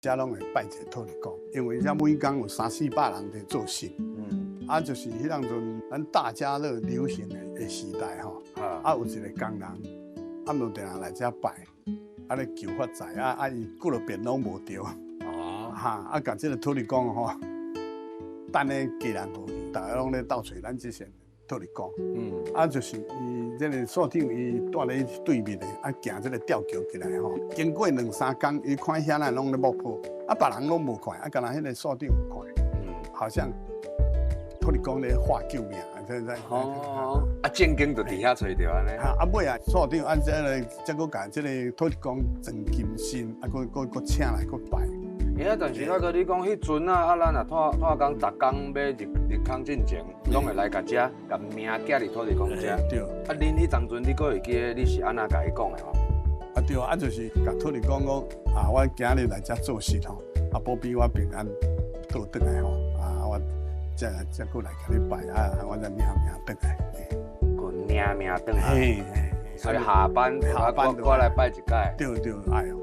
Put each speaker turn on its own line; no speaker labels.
遮攏會拜一个土地公，因為遮每工有三四百人佇做穡。啊，就是彼當陣咱大家樂流行的時代吼，啊有一個工人，啊無定來遮拜，啊咧求發財，啊啊伊幾落遍攏無著。哈，啊共這个土地公吼，等咧家人無去，逐家攏咧鬥揣咱這些土地公。啊，就是伊這个所長伊蹛咧對面的，啊行這个吊橋起來吼，經過兩三工，伊看遐人攏咧摸鋪，啊別人攏無看，啊干焦彼个所長有看，好像土地公咧喊救命，這這。
哦，啊正經就佇遐揣著按呢。
哈，啊尾啊，所長按這个，才閣共這个土地公裝金身，啊閣閣閣請來閣拜。
欸啊，但是啊，閣你講彼陣啊，啊，咱若拖拖工，逐工欲入入空進前，攏會來共遮，共名寄佇土地公遮。
對。
啊，恁彼當陣你閣會記得你是按怎共伊講的無？
啊對，啊就是共土地公講，啊，我今日來遮做穡吼，啊保庇我平安倒轉來吼，啊我才才閣來共你拜，啊我再領命轉來。
閣領命轉來。所以下班
下班
我來拜一擺。
對對，愛哦。